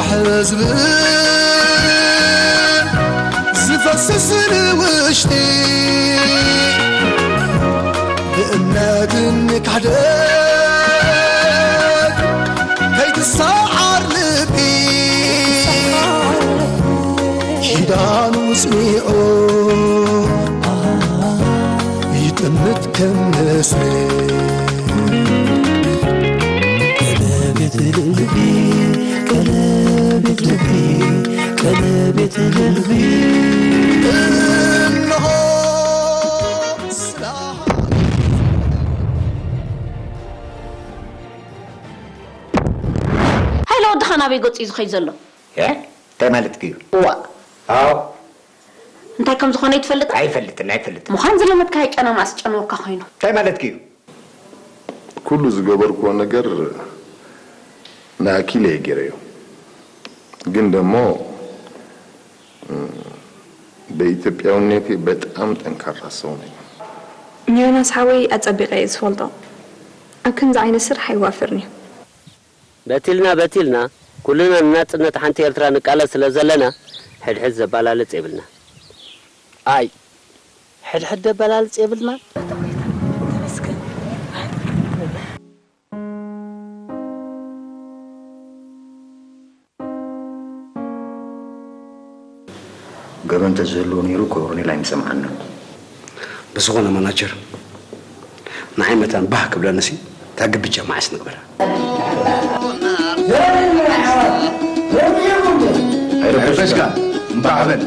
ሕዝብ ዝፈስስ ንውሽጢ ብእምነትን ክሕደት ከይትሰዓር ልቢ ኪዳኑ ጽኒዑ ይጥምት ከም ንስሪ። ቀለቤት ልቢ፣ ቀለቤት ልቢ፣ ቀለቤት ልቢ። እነሆ ስራ ሃይለ ወድኻ ናበይ ገጹ እዩ ዝኸይድ ዘሎ? እ? እንታይ ማለትኪ እዩ? እዋ። ኣዎ። እንታይ ከም ዝኾነ ይትፈልጥ? ኣይፈልጥን፣ ኣይፈልጥን። ምዃን ዝለመድካዮ ጨና መኣስ ጨነወካ ኮይኑ? እንታይ ማለትኪ እዩ? ኩሉ ዝገበርኩዎ ነገር ንኣኪለ እየ ገይረዮ። ግን ደሞ፣ እም፣ በኢትዮጵያውነቴ በጣም ጠንካራ ሰው ነኝ። ዮናስ ሓወይ ኣጸቢቐ እየ ዝፈልጦ። ኣብ ከምዚ ዓይነት ስራሕ ኣይዋፍርን እዩ። በቲልና በቲልና ኩልና ንናጽነት ሓንቲ ኤርትራ ንቃለስ ስለ ዘለና ሕድሕድ ዘበላልጽ የብልና። ኣይ ሕድሕድ ደበላልጽ የብልና። ገበን ተዝህልዎ ነይሩ ኮሮኔል ኣይምሰምዓና። ብዝኾነ ማናጀር ንዓይ መታን ባህ ክብለንሲ እታ ግብጃ መዓስ ንግበራ? ኣይረበሽካ እምባዕ በል።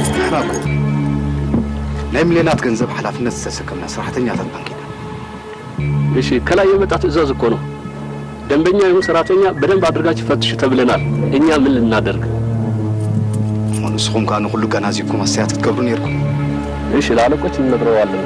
ንሕና እኮ ናይ ሚልዮናት ገንዘብ ሓላፍነት ዝተሰከምና ሰራሕተኛታት ባንክ ኢና። እሺ፣ ከላይ የመጣ ትዕዛዝ እኮ ነው። ደንበኛ ይሁን ሰራተኛ በደንብ አድርጋችሁ ፈትሹ ተብለናል። እኛ ምን ልናደርግ? እሞ ንስኹም ከኣ ንኹሉ ገናዚብኩም ኣስተያየት ክትገብሩ ነይርኩም። እሺ፣ ለአለቆች እንነግረዋለን።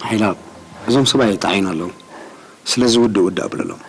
ሓይላ፣ እዞም ሰብኣይ ይጠዓዩና ኣለዉ። ስለዚ ውድእ ውድእ ኣብለሎም።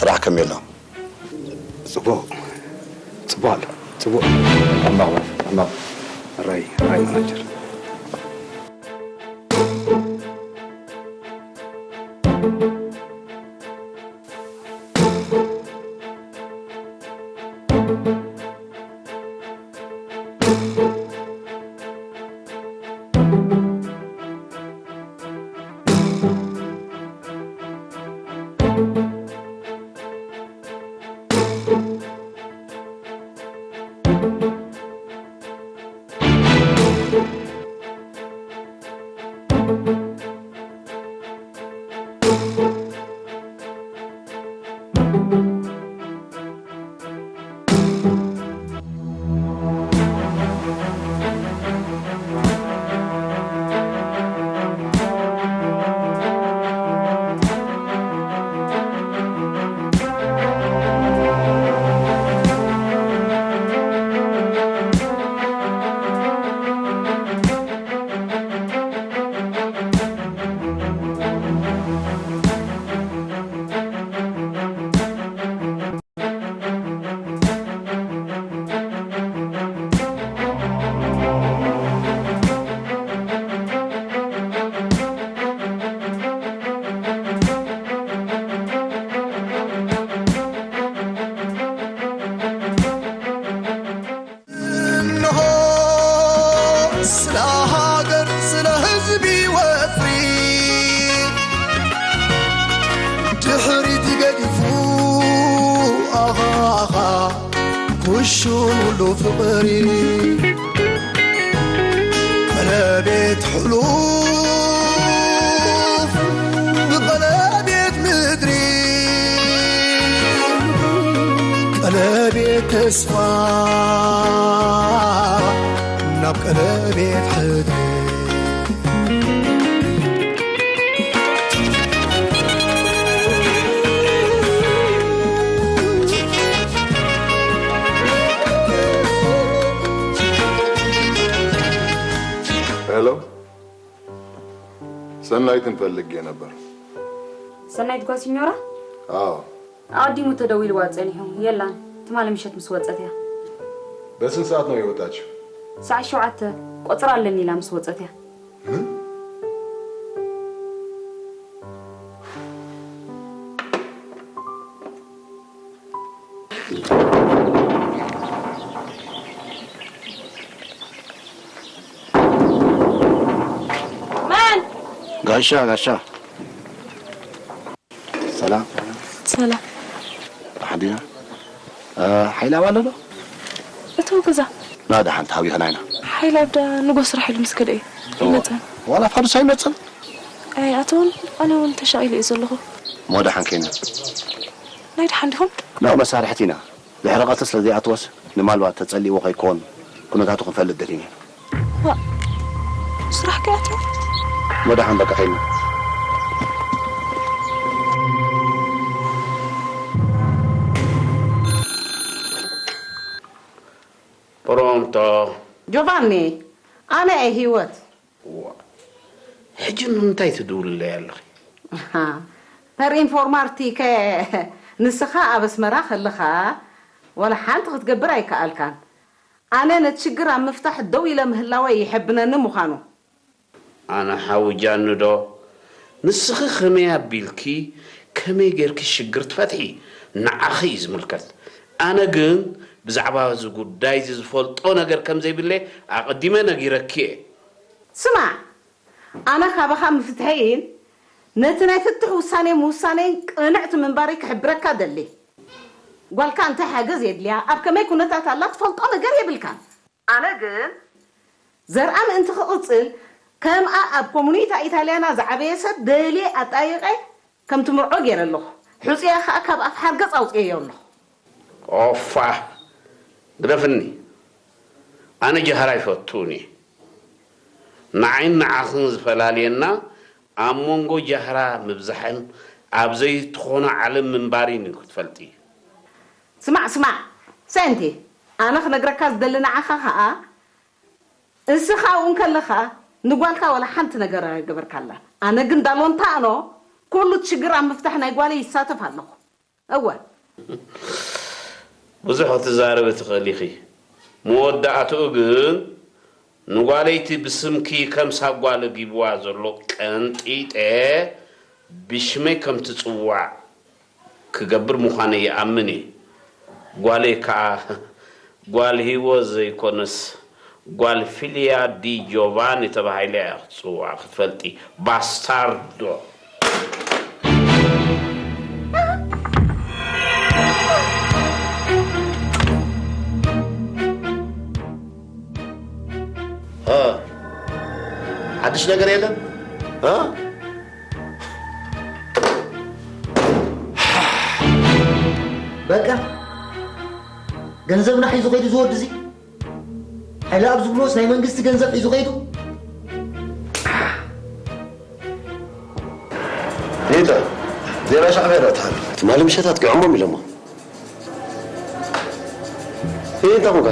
ስራሕ ከመይ ኣሎ? ጽቡቕ፣ ጽቡቕ ኣሎ፣ ጽቡቕ። ሕማቕ፣ ሕማቕ። ራይ፣ ራይ ማናጀር። እንሆ ስለ ሃገር፣ ስለ ህዝቢ ወፍሪ፣ ድሕሪት ገዲፉ፣ ኣኻ፣ ኣኻ፣ ኩሹን ሁሉ ፍቕሪ። ቀለቤት ሕሉፍ ብቐለቤት ምድሪ፣ ቀለቤት ተስፋ ናብ ቀለቤት ሕድሪ። ሄሎ፣ ሰናይትን ፈልጌ ነበር። ሰናይት ጓ ሲኞራ? አዎ። ኣቐዲሙ ተደዊልዋ ጸኒሑ፣ የላን። ትማሊ ምሸት ምስ ወጸት እያ። በስንት ሰዓት ነው የወጣችው? ሰዓት ሸውዓተ። ቆጽራ ኣለኒ ኢላ ምስ ወጸት እያ። ምን? መን? ጋሻ፣ ጋሻ። ሰላም። ሰላም። ደሓን ዲና? እ፣ ሓይላ ኣብ ኣሎ ዶ? እቶ ገዛ። ና ደሓን ተሃዊኽና ኢና። ሓይላ ኣብ ዳ ንጎ ስራሕ ኢሉ ምስ ከደ እዩ። እዎ። ኣይመጽእን። ዋላ ኣብ ሓዱስ ኣይመጽእን? ኣይኣተወን። ኣነ እውን ተሻቒለ እየ ዘለኹ። እሞ ደሓን ከይና። ናይ ደሓን ዲኹም? ናብኡ መሳርሕቲ ኢና። ድሕሪ ቀትሪ ስለ ዘይኣትወስ፣ ንማልባት ተጸሊእዎ ከይኮን፣ ኩነታቱ ክንፈልጥ ደሊና ኢና። ዋእ፣ ስራሕ ከይኣትወ? እሞ ደሓን በቃ ከይና። ፕሮንቶ። ጆቫኒ፣ ኣነ እየ ህይወት። ዋ፣ ሕጂ ንምንታይ ትድውልለይ ኣለኺ? ኣሃ፣ ፐር ኢንፎርማርቲ ከ ንስኻ ኣብ ኣስመራ ከለኻ ዋላ ሓንቲ ክትገብር ኣይከኣልካን። ኣነ ነቲ ሽግር ኣብ ምፍታሕ ደው ኢለ ምህላወይ ይሕብነኒ ምዃኑ። ኣነ ሓዊ ጃኑ ዶ? ንስኺ ከመይ ኣቢልኪ፣ ከመይ ጌርኪ ሽግር ትፈትሒ? ንዓኺ እዩ ዝምልከት። ኣነ ግን ብዛዕባ እዚ ጉዳይ እዚ ዝፈልጦ ነገር ከም ዘይብለይ ኣቐዲመ ነጊረኪ እየ። ስማዕ፣ ኣነ ካባኻ ምፍትሐይን ነቲ ናይ ፍትሕ ውሳኔ ምውሳኔን ቅንዕቲ ምንባረይ ክሕብረካ ደሊ። ጓልካ እንታይ ሓገዝ የድልያ፣ ኣብ ከመይ ኩነታት ኣላ ትፈልጦ ነገር የብልካን። ኣነ ግን ዘርኣ ምእንቲ ክቕጽል ከምኣ ኣብ ኮሙኒታ ኢታልያና ዝዓበየ ሰብ ደልየ ኣጣይቐ ከም ትምርዖ ገይረ ኣለኹ። ሕጹያ ከኣ ካብ ኣፍ ሓርገጽ ኣውጽኤዮ ኣለኹ። ኦፋ፣ ግደፍኒ። ኣነ ጃህራ ኣይፈቱን እየ። ንዓይን ንዓኽን ዝፈላልየና ኣብ መንጎ ጃህራ ምብዛሕን ኣብ ዘይትኾኖ ዓለም ምንባርን እዩ ክትፈልጢ። ስማዕ፣ ስማዕ፣ ሰንቲ፣ ኣነ ክነግረካ ዝደሊ ንዓኻ ኸኣ፣ እስኻ ኣብኡ እንከለኻ ንጓልካ ዋላ ሓንቲ ነገር ኣይገበርካላን። ኣነ ግን ዳሎንታኖ ኩሉ እቲ ሽግር ኣብ ምፍታሕ ናይ ጓለይ ይሳተፍ ኣለኹ። እወ። ብዙሕ ክትዛረቢ ትኽእሊ ኢኺ። መወዳእትኡ ግን ንጓለይቲ ብስምኪ ከም ሳጓ ለጊብዋ ዘሎ ቀንጢጠ ብሽመይ ከም ትጽዋዕ ክገብር ምዃነይ ይኣምን እየ። ጓለይ ከኣ ጓል ሂወት ዘይኮነስ ጓል ፊልያ ዲ ጆቫኒ ተባሂላ እያ ክትጽዋዕ ክትፈልጢ። ባስታርዶ። ሓድሽ ነገር የለን። በቃ ገንዘብና ሒዙ ከይዱ ዝወዲ እዚ ሓይለ ኣብ ዝብሎስ ናይ መንግስቲ ገንዘብ ሒዙ ከይዱ። ጌታ ዜና ሻዕቢያ ዶ ትሓል? ትማሊ ምሸት ኣጥቂዖሞም ኢሎሞ። እንታይ ኮንካ?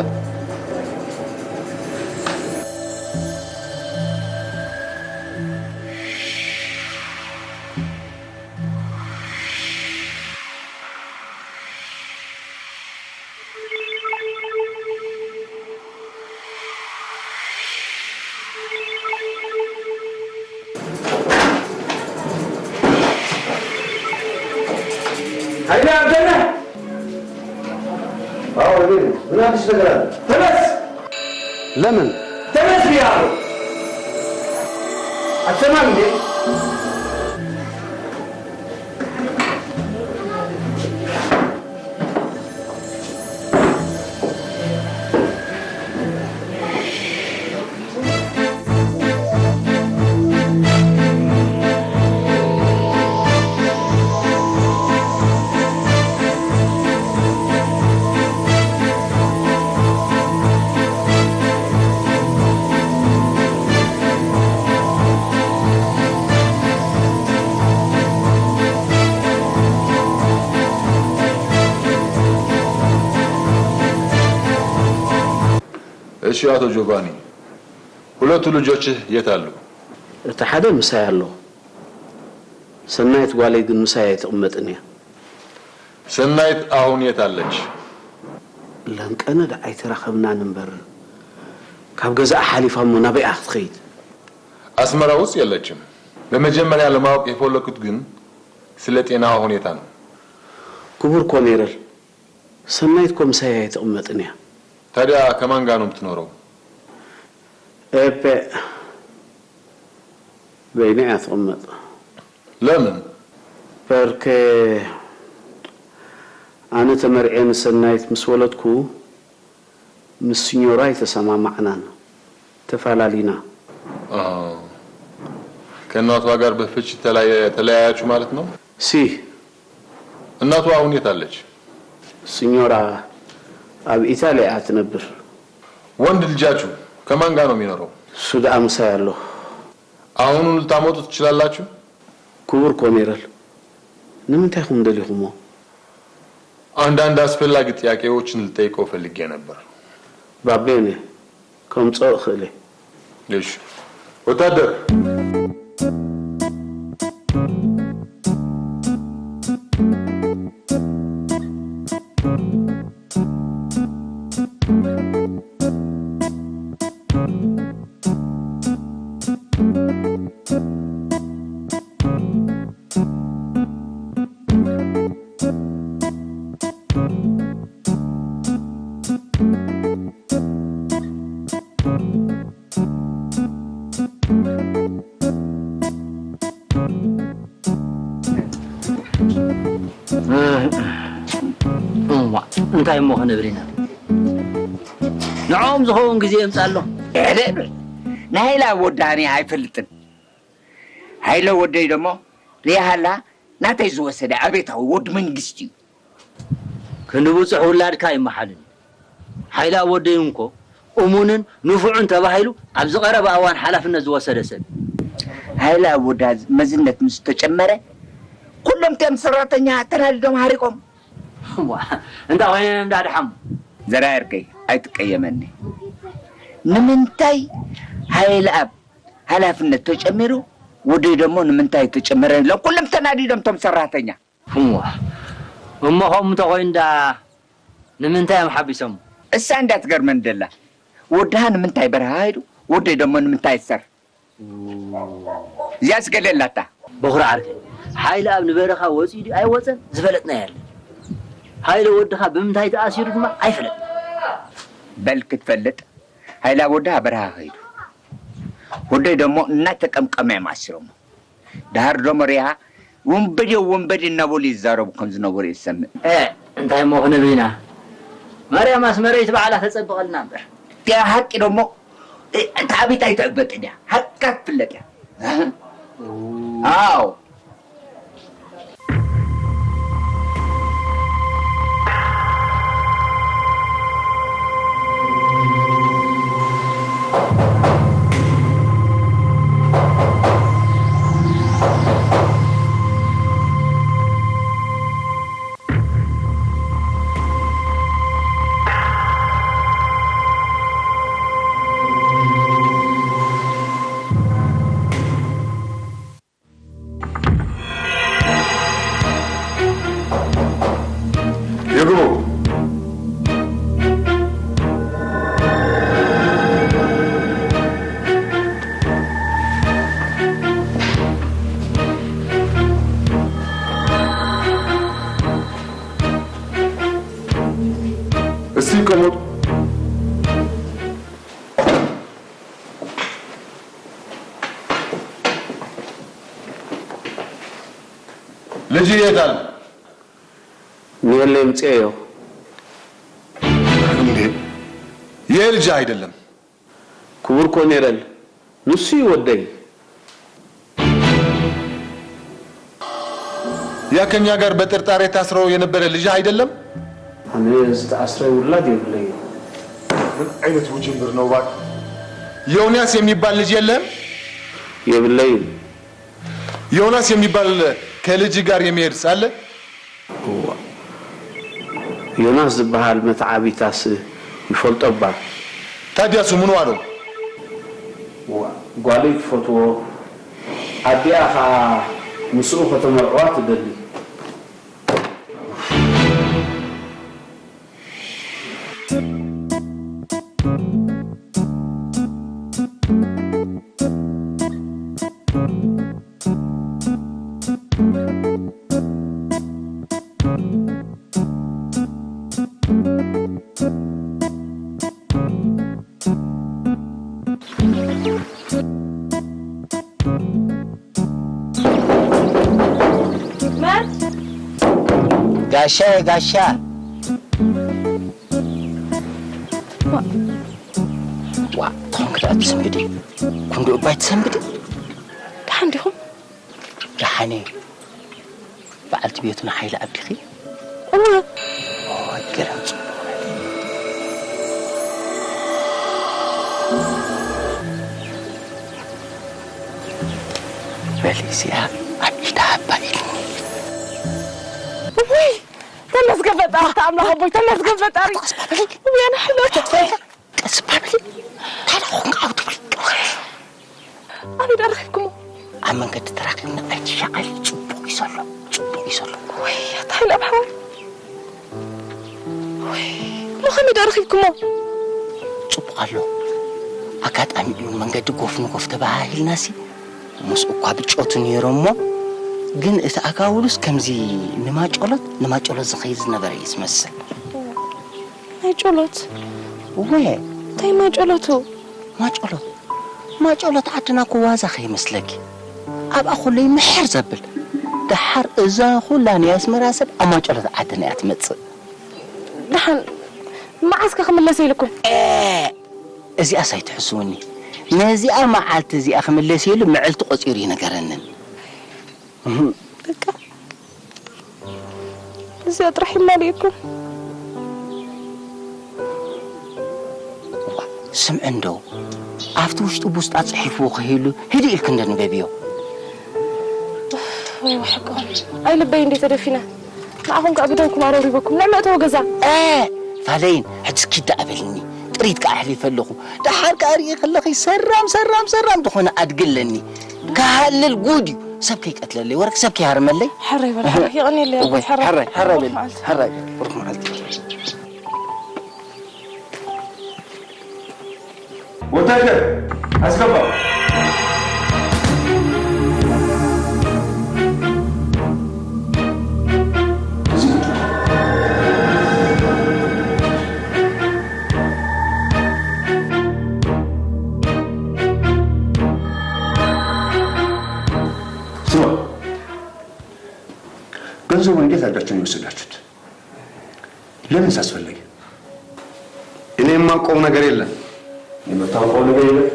ኃይሌ አንተነህ? አዎ፣ እኔ ነኝ። ምን አዲስ ነገር አለ? ተነስ! ለምን? ተነስ ብያለሁ። አትሰማም እንዴ? እሺ አቶ ጆቫኒ፣ ሁለቱ ልጆችህ የት አሉ? እቲ ሓደ ምሳይ ኣሎ። ሰናይት ጓለይ ግን ምሳይ ኣይትቕመጥን እያ። ሰናይት አሁን የት አለች? ለንቀነ ደኣ ኣይተራኸብናን እምበር ካብ ገዛኣ ሓሊፋ እሞ ናበይኣ ክትኸይድ? አስመራ ውስጥ የለችም። በመጀመሪያ ለማወቅ የፈለኩት ግን ስለ ጤናዋ ሁኔታ ነው። ክቡር ኮኔረል፣ ሰናይት እኮ ምሳይ ኣይትቕመጥን እያ። ታዲያ ከማን ጋር ነው የምትኖረው? ኤፔ በይና እያ ትቕመጥ። ለምን? በርከ ኣነ ተመርዕየ ንሰናይት ምስ ወለድኩ ምስ ስኞራ ኣይተሰማማዕናን ተፋላሊና። አዎ። ከእናቷ ጋር በፍች ተለያ- ተለያያችሁ ማለት ነው? ሲ እናቷ አሁን የት አለች? ስኞራ ኣብ ኢታሊያ እያ ትነብር። ወንድ ልጃችሁ ከማን ጋር ነው የሚኖረው? እሱ ደኣ ምሳይ ኣሎ። አሁኑን ልታመጡ ትችላላችሁ? ክቡር ኮኔረል፣ ንምንታይ ኢኹም ደሊኹሞ? አንዳንድ አስፈላጊ ጥያቄዎችን ልጠይቀው ፈልጌ ነበር። ባቤነ፣ ከምጽኦ እኽእል እየ። እሺ። ወታደር! እዋ፣ እንታይ እሞ ክንብል ኢና? ንዕኦም ዝኸውን ግዜ የምጻሎም። ኤለ፣ ንሃይለ ኣብ ወዳኒ ኣይፈልጥን። ሃይለ ወደይ ደሞ ሪሃላ ናተይ ዝወሰደ ኣቤታዊ ወድ መንግስቲ እዩ። ክንዲ ብጹሕ ውላድካ ይመሓልን። ሓይላ ወደይ እንኮ እሙንን ንፉዕን ተባሂሉ ኣብዚ ቀረባ እዋን ሓላፍነት ዝወሰደ ሰብ። ሃይላ ወዳ መዝነት ምስ ተጨመረ ኩሎም ቶም ሰራተኛ ተናዲዶም ሃሪቆም። እዋ፣ እንዳ ኮይነ እንዳ ደሓሙ። ዘራየርከይ ኣይትቀየመኒ። ንምንታይ ሃይለ ኣብ ሓላፍነት ተጨሚሩ ወደይ ደሞ ንምንታይ ተጨመረ ኢሎም ኩሎም ተናዲዶም ቶም ሰራተኛ። እዋ፣ እሞ ከምኡ እንተኾይኑ ደኣ ንምንታይ እዮም ሓቢሶም? እሳ እንዳ ትገርመን ደላ። ወድኻ ንምንታይ በረኻ ሄዱ? ወደይ ደሞ ንምንታይ ይሰር? እዚኣስ ገለ ኣላታ። በኹሪ ዓርከይ፣ ሓይለ ኣብ ንበረኻ ወፂኡ ድዩ ኣይወፀን ዝፈለጥናዮ የለን። ሓይለ ወድኻ ብምንታይ ተኣሲሩ ድማ ኣይፈለጥና። በል ክትፈልጥ፣ ሓይለ ኣብ ወድኻ በረኻ ከይዱ። ወደይ ደሞ እናተቀምቀመ እዮም ኣሲሮሞ። ደሃር ደሞ ሪኣ፣ ወንበዴ ወንበዴ እናበሉ ይዛረቡ ከም ዝነበሩ ይሰምዕ። እ፣ እንታይ እሞ ክንብል ኢና? ማርያም ኣስመረይቲ ባዕላ ተጸብቐልና እምበር። እቲኣ ሓቂ ደሞ፣ እ፣ እታ ኣቢት ኣይትዕበጥን እያ። ሓቃ ትፍለጥ እያ። ኣዎ። ይግቡ። እስቲ ይቀመጡ። ልጅ የት አለ? ኔሌ ምጽኤዮ። እንዴ? ይሄ ልጅ አይደለም። ክቡር ኮኔረል፣ ንሱ እዩ ወደይ። ያ ከኛ ጋር በጥርጣሬ ታስሮ የነበረ ልጅ አይደለም? ኣነ ዝተኣስረ ውላድ የብለይን። ምን አይነት ውጅንብር ነው እባክህ? ዮናስ የሚባል ልጅ የለም? የብለይን። ዮናስ የሚባል ከልጅ ጋር የሚሄድ ሳለ? እዋ፣ ዮናስ ዝበሃል መተዓቢታስ ይፈልጦ እባ። ታዲያ እሱ ምኑ ኣለው? እዋ፣ ጓለይ ትፈትዎ፣ ኣዲኣ ኸኣ ምስኡ ከተመርዕዋ ትደሊ። ጋሻ፣ ጋሻ። ዋ፣ ቶንክ ደኣ ትሰንብዲ። ኩንዶ እባይ ትሰንብዲ። ደሓን ዲኹም? ደሓን እየ። በዓልቲ ቤቱ ንሓይሊ ኣብዲኺ? እወ። ኦይ፣ ገለ ጽቡቕ። በሊ እዚኣ ኣብ ኢዳ ሃባ ኢልኒ። ውይ፣ ተመስገን ፈጣሪ፣ ኣምላኽ ኣቦይ፣ ተመስገን ፈጣሪ። ውይ፣ ኣነ ሕሎ። ቀስ በሊ። እንታይ ደኣ ኾንካ ዓው ትብሊ? ኣበይ ደኣ ረኺብኩሞ? ኣብ መንገዲ ተራኺብና ኣይትሻቐሊ፣ ጽቡቕ እዩ ዘሎ፣ ጽቡቕ እዩ ዘሎ። ወይ፣ ኣታ ሓይለ ኣብ ሓወይ። ወይ፣ እሞ ከመይ ደኣ ረኺብኩሞ? ጽቡቕ ኣሎ። ኣጋጣሚ እዩ መንገዲ ጎፍ ንጎፍ ተበሃሂልናሲ፣ ምስ እኳ ብጾቱ ነይሮሞ፣ ግን እቲ ኣጋውሉስ ከምዚ ንማጮሎት፣ ንማጮሎት ዝኸይድ ዝነበረ እዩ ዝመስል። ማይ ጨሎት? እወ። እንታይ ማይ ጨሎቱ? ማይ ጨሎት? ማይ ጨሎት ዓድና እኮ ዋዛ ከይመስለኪ። ኣብኣ ከሎ እዩ ምሕር ዘብል። ደሓር እዛ ኩላ ናይ ኣስመራ ሰብ ኣብ ማይ ጨሎት ዓድና እያ ትመጽእ። ደሓን መዓስ ከ ክምለስ ኢልኩም? ኤ፣ እዚኣስ ኣይትሕስውኒ። ነዚኣ መዓልቲ እዚኣ ክምለስ ኢሉ ምዕልቲ ቆጺሩ ይነገረንን። እህ። በቃ እዚኣ ጥራሕ ይማልእኩም። ስምዒ እንዶ፣ ኣብቲ ውሽጡ ቡስጣ ጽሒፍዎ ከይህሉ ህድእ ኢልኪ እንዶ ንበብዮ። ወይ ወሕቆ፣ ኣይ ልበይ እንዴ ተደፊነ። ንዓኹም ከኣ ብደምኩም ኣረብሪበኩም። ንዕመእተው ገዛ። እ፣ ፋለይን፣ ሕጂ እስኪ ደኣ በልኒ። ጥሪት ከኣ ኣሕሊፈ ኣለኹ። ደሓር ከኣ ርኢ ከለኺ ሰራም፣ ሰራም፣ ሰራም ዝኾነ ኣድጊ ኣለኒ። ክሃልል ጉድ እዩ። ሰብ ከይቀትለለይ፣ ወርቂ ሰብ ከይሃርመለይ። ሕራይ በል፣ ሕራይ፣ የቐንየለይ፣ እወ፣ ሕራይ። ሕራይ፣ ሕራይ በል፣ ብሩኽ መዓልቲ። ሕራይ፣ ብሩኽ መዓልቲ። ወታደር አስገባ። ስማ፣ ገንዘቡን እንዴት አድርጋችሁ ነው የወሰዳችሁት? ለምንስ አስፈለገ? እኔ የማውቀው ነገር የለም። የምታውቀው ነገር የለም?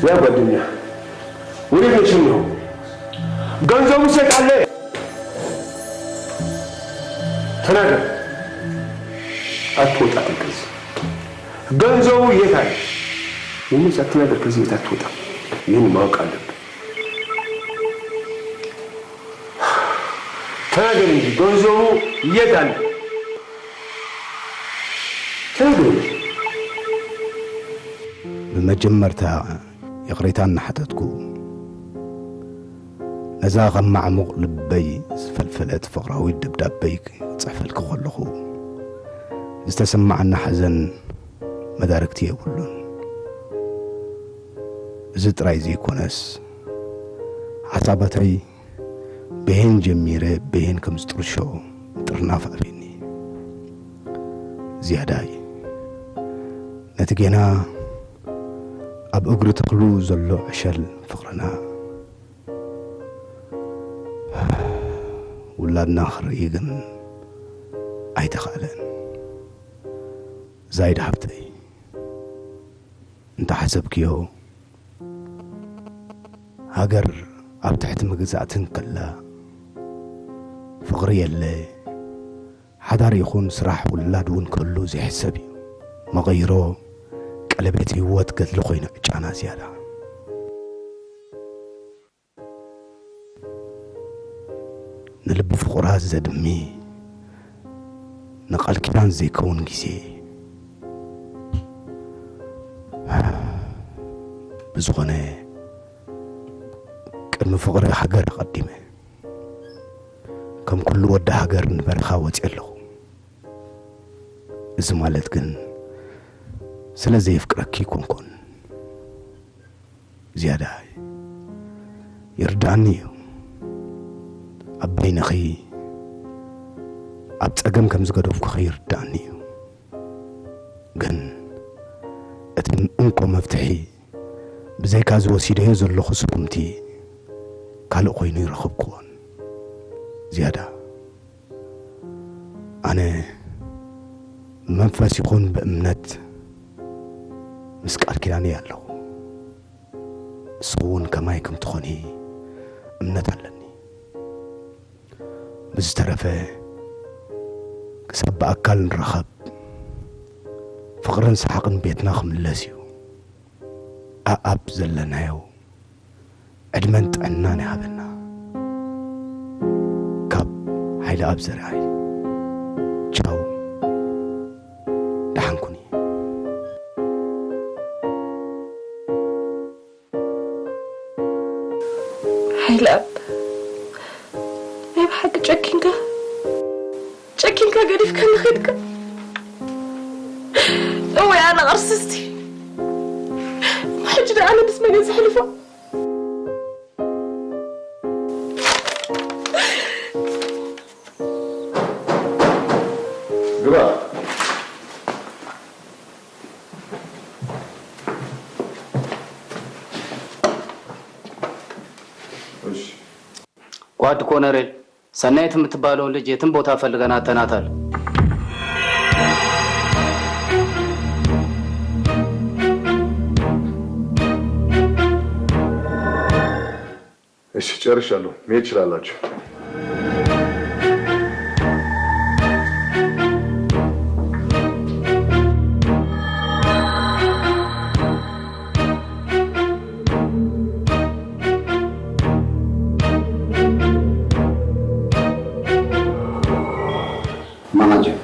ያ ጓደኛ፣ ወዴት ነሽ ነው? ገንዘቡ ሴት አለ። ተናገር። አትወጣትም ከዚህ። ገንዘቡ የት አለ? ይህን ሳትናገር ከዚህ ቤት አትወጣም። ይህን ማወቅ አለብን። ተናገር እንጂ፣ ገንዘቡ የት አለ? ተናገር እንጂ። ብመጀመርታ ይቕሬታ እናሓተትኩ፣ ነዛ ካብ ማዕሙቕ ልበይ ዝፈልፈለት ፍቕራዊት ደብዳበይ ክጽሕፈልኪ ከለኹ፣ ዝተሰማዓና ሓዘን መዳርግቲ የብሉን። እዚ ጥራይ ዘይኮነስ፣ ሓሳባተይ በየን ጀሚረ በየን ከም ዝጥርሾ ምጥርናፍ ኣብዩኒ። ዝያዳይ፣ ነቲ ጌና ኣብ እግሪ ተኽሉ ዘሎ ዕሸል ፍቕርና፣ ውላድና ክርኢ ግን ኣይተኻእለን። ዛይድ ሓብተይ፣ እንተሓሰብክዮ፣ ሃገር ኣብ ትሕቲ መግዛእቲ እንከላ፣ ፍቕሪ የለ፣ ሓዳር ይኹን ስራሕ ውላድ እውን ክህሉ ዘይሕሰብ እዩ። መቐይሮ ቀለቤት ህይወት ገድሊ ኮይኑ ዕጫና ዝያዳ። ንልቢ ፍቑራት ዘድሚ፣ ንቓል ኪዳን ዘይከውን ግዜ። ብዝኾነ፣ ቅድሚ ፍቕሪ ሃገር ኣቐዲመ፣ ከም ኩሉ ወዲ ሃገር ንበረኻ ወፂአ ኣለኹ። እዚ ማለት ግን ስለ ዘየፍቅረኪ ኣይኮንኩን። ዝያዳ ይርድኣኒ እዩ። ኣብ በይንኺ ኣብ ጸገም ከም ዝገደፍኩኺ ይርድኣኒ እዩ። ግን እቲ እንኮ መፍትሒ ብዘይካ እዚ ወሲደዮ ዘለኹ ስጉምቲ ካልእ ኮይኑ ይረኸብኩዎን። ዝያዳ ኣነ ብመንፈስ ይኹን ብእምነት ምስ ቃል ኪዳነይ ኣለኹ። ንስኺ እውን ከማይ ከም ትኾኒ እምነት ኣለኒ። ብዝተረፈ ክሳብ ብኣካል ንራኸብ፣ ፍቕርን ሰሓቕን ቤትና ክምለስ እዩ። ኣኣብ ዘለናዮ ዕድመን ጥዕናን ይሃበና። ካብ ሓይለኣብ ዘርኣይ። ቻው፣ ደሓን ኩኒ። ሓይለኣብ፣ ናይ ብሓቂ ጨኪንካ፣ ጨኪንካ ገዲፍካኒ ኸድካ። እወ ኣነ ቅርስስቲ። ሕጂ ደኣ ኣነ ምስ መን እየ ዘሕልፎ? ግባ። እሺ። ጓድ ኮነሬል፣ ሰናይት የምትባለውን ልጅ የትም ቦታ ፈልገን አጥተናታል። እሺ፣ ጨርሻለሁ። መሄድ ትችላላችሁ። ማናጀር፣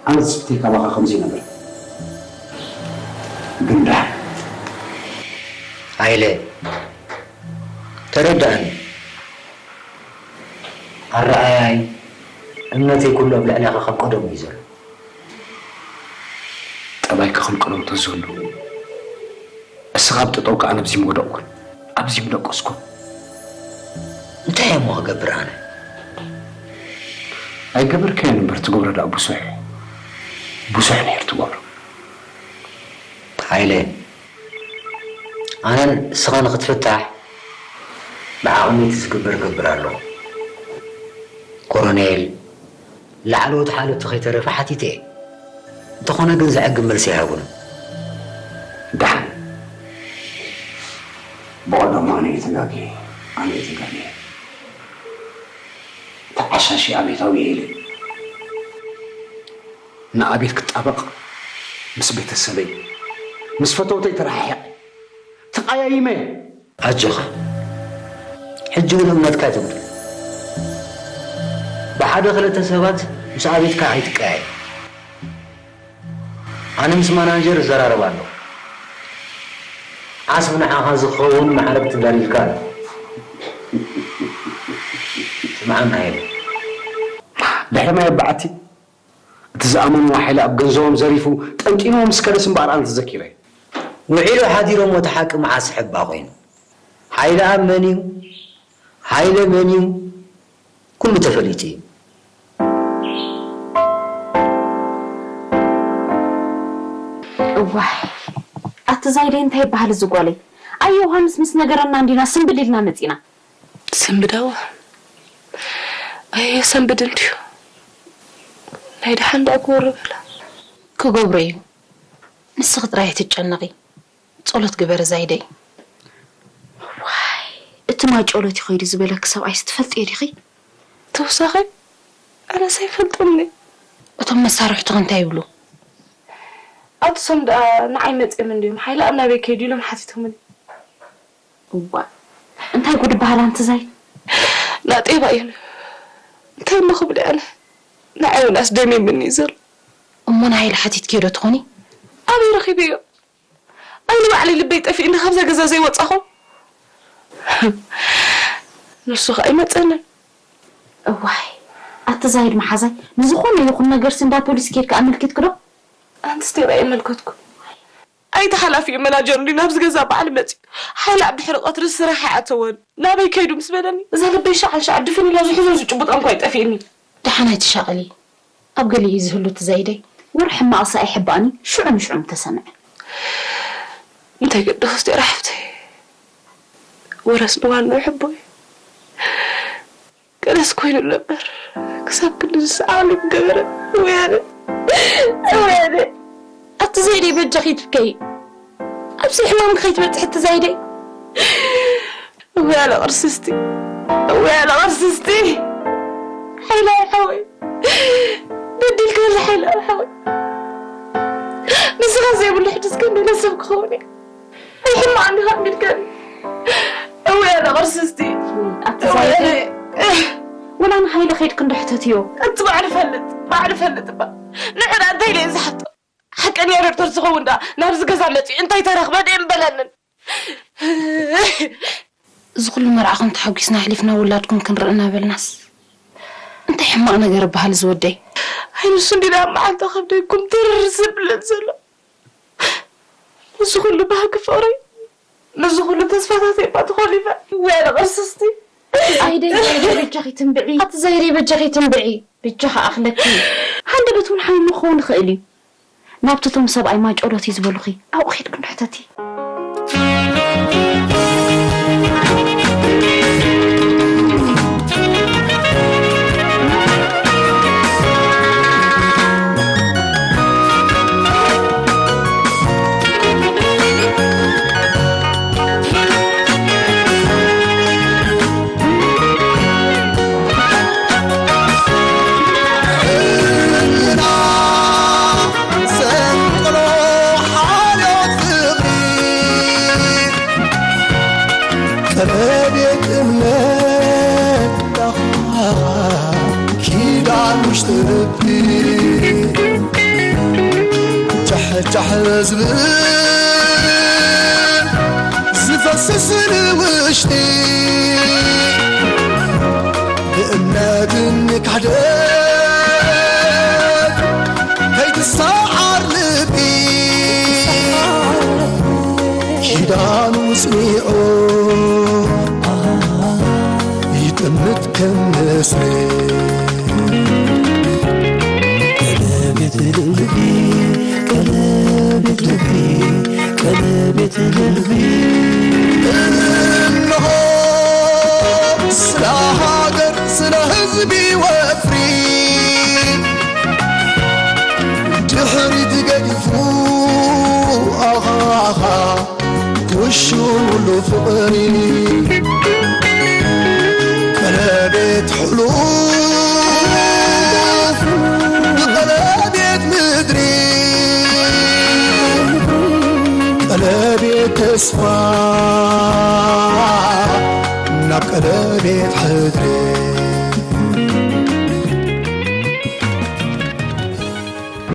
ኣነ ስብቲ ካባኻ ከምዚ ነበር። ግን ደሓን። ኣይለ፣ ተረዳእኒ። ኣረኣያይ፣ እምነተይ ኩሉ ኣብ ልዕሌኻ ከም ቀደሙ እዩ ዘሎ። ጠባይካ ከም ቀደሙ ተዝህሉ፣ እስኻ ኣብ ጠጠውካ ኣነ ኣብዚ ምወደቕኩን፣ ኣብዚ ምደቀስኩን። እንታይ እሞ ክገብር ኣነ? ኣይገበርካዮን እምበር ትገብሮ ደኣ ብዙሕ፣ ብዙሕ ነይሩ ትገብሮ። ሃይለ፣ ኣነን እስኻ ንኽትፍታሕ ብዓቕመይ እቲ ዝግበር እገብር ኣለኹ። ኮሎኔል፣ ላዕለዎት ሓለፍቲ ከይተረፈ ሓቲተ እየ። እንተኾነ ግን ዘዕግብ መልሲ ኣይሃቡን። ደሓን። ብቐደሙ ኣነ እየ ተጋግየ፣ ኣነ እየ ተጋግየ። ተዓሻሺ ኣቤታዊ ኢለ። ንኣቤት ክጣበቕ ምስ ቤተሰበይ፣ ምስ ፈተውተይ ተረሓሒቐ፣ ተቓያይመ። ኣጆኻ፣ ሕጂ እውን እምነትካ ኣይተጉድል። ብሓደ ክልተ ሰባት ምስ ኣቤትካ ኣይትቀያየም። ኣነ ምስ ማናጀር እዘራረብ ኣለኹ። ዓስቢ ንዓኻ ዝኸውን ማዕረ ክትዳልዩልካ ኣሎ። ስምዓና የለ። ድሕሪ ማይ በዓቲ እቲ ዝኣመንዎ ሓይሊ ኣብ ገንዘቦም ዘሪፉ ጠንጢንዎ ምስ ከደስ እምበኣር ኣነ ተዘኪረ። ውዒሉ ሓዲሮሞ እቲ ሓቂ መዓስ ሕባ ኮይኑ። ሓይለ ኣብ መን እዩ? ሃይለ መን እዩ? ኩሉ ተፈሊጡ እዩ። እዋይ፣ ኣቲ ዛይደይ እንታይ ይበሃል እዚ ጓለይ? ኣየ ዮሃንስ ምስ ነገረና እንዲና ስምብል ኢልና መጺና። ሰንብዳዋ። ኣየ ሰንብድ እንድዩ። ናይ ደሓን ደኣ ክወሪ በላ። ክገብሮ እዩ። ንስኺ ጥራይ ኣይትጨነቒ። ጸሎት ግበሪ ዛይደይ። ዋይ፣ እቲ ማይ ጨሎት ይኸይዱ ዝበለኪ ሰብኣይስ ትፈልጥዮ ዲኺ? ተወሳኺ ኣነስ ኣይፈልጦምኒ። እቶም መሳርሕትኺ እንታይ ይብሉ? ኣቱሶም ደኣ ንዓይ መጺኦም እንድዮም፣ ሓይለ ኣብ ናበይ ከይዱ ኢሎም ሓቲቶምኒ። እዋ፣ እንታይ ጉድ በሃል ኣንቲ ዛይ? ናጤባ እየን። እንታይ እሞ ክብል ኣነ? ንዓይ እውን ኣስደሚምኒ እዩ ዘሎ። እሞ ንሃይለ ሓቲትክዮ ዶ ትኾኒ? ኣበይ ረኺበዮ? ኣነ ባዕለይ ልበይ ጠፊእኒ ካብዛ ገዛ ዘይወጻኹ። ንሱ ኸኣ ኣይመጸንን። እዋይ፣ ኣቲ ዛይድ መሓዛይ፣ ንዝኾነ ይኹን ነገርሲ እንዳ ፖሊስ ኬድካ ኣመልኪትኪ ዶ? ኣንትስ ዲኻ የመልከትኩ? ኣይቲ ሓላፊ እዩ መናጀር እንዲ ናብዚ ገዛ በዓል መጺኡ። ሓይሊ ኣብ ድሕሪ ቀትሪ ስራሕ ኣይኣተወን። ናበይ ከይዱ ምስ በለኒ፣ እዛ ልበይ ሻዕ ንሻዕ ድፍን ኢላ ዝሕዞ ዝጭቡጣ እንኳ ይጠፊእኒ። ደሓን ኣይትሻቐሊ። ኣብ ገሊኡ ዝህሉ እቲ ዘይደይ ወረ ሕማቕሲ ኣይሕባእኒ ሽዑ ንሽዑ ምተሰምዐ። እንታይ ገደስ ዲራ ሓፍተይ? ወረስ ንዋንኡ ሕቦ እዩ። ገለስ ኮይኑ ነበር። ክሳብ ክንዲ ዝሰኣሉ ገበረ። ወያነ። ወያነ። ኣቲ ዘይደይ በጃኺ ትብከይ። ኣብዚ ሕማምኪ ከይትበጽሒ እቲ ዘይደይ። እወ ያለ ቅርስስቲ፣ እወ ያለ ቅርስስቲ። ሓይላይ ሓወይ፣ በዲልካኒ ሓይላይ ሓወይ። ንስኻ ዘይብሉ ሕጅስ ከመይ ኢለ ሰብ ክኸውን እየ? ኣይሕማቕ እንዲኻ ኣቢልካኒ። እወ ያለ ቅርስስቲ፣ ኣቲ እወ ያለ ዘይደይ፣ ወላ ንሓይለ ከይድኪ እንዶ ሕተትዮ። እቲ ባዕሉ ፈልጥ፣ ባዕሉ ፈልጥ እባ። ንዕዳ እንታይ ኢለ እየ ዝሓቶ? ሓቀኛ ዶክተር ዝኸውን ደኣ ናብዚ ገዛ መጺኡ እንታይ ተረኽበ ደየም በለንን። እዚ ኩሉ መርዓኹም ተሓጒስና ኣሕሊፍና ውላድኩም ክንርኢ እናበልናስ እንታይ ሕማቕ ነገር ይበሃል ዝወደይ? ኣይ ንሱ እንዲ ደኣ መዓልታ ከብደይ ኩምትር ዝብለል ዘሎ። እዚ ኩሉ ባህጊ ፍቕረይ፣ ነዚ ኩሉ ተስፋታተይ እባ ተኾሊፈ። ወያለ ቅርስስቲ። ኣይደይ ዘይደይ በጃኺ ትንብዒ። ኣቲ ዘይደይ በጃኺ ትንብዒ። በጃኺ ኣኽለኪ። ሃንደበት እውን ሓሚሙ ክኸውን ይኽእል እዩ። ናብቲ እቶም ሰብኣይ ማይ ጨሎት እዩ ዝበሉኺ ኣብኡ ኸይድኪ እንዶ ሕተቲ። ጫሕ ዝብል ዝፈስስ ንውሽጢ ብእምነትን ክሕደት ከይትሰዓር ልቢ ኪዳኑ ጽኒዑ ይጥምት ከም ንስሪ። ቀለቤት ልቢ፣ ቀለቤት ልቢ፣ ቀለቤት ልቢ። እንሆ ስለ ሃገር፣ ስለ ህዝቢ ወፍሪ ድሕሪት ገዲፉ፣ ኣኻ፣ ኣኻ፣ ክሹን ሁሉ ፍቕሪ ቀለቤት ሕሉፍ ብቐለቤት ምድሪ ቀለቤት ተስፋ ናብ ቀለቤት ሕድሪ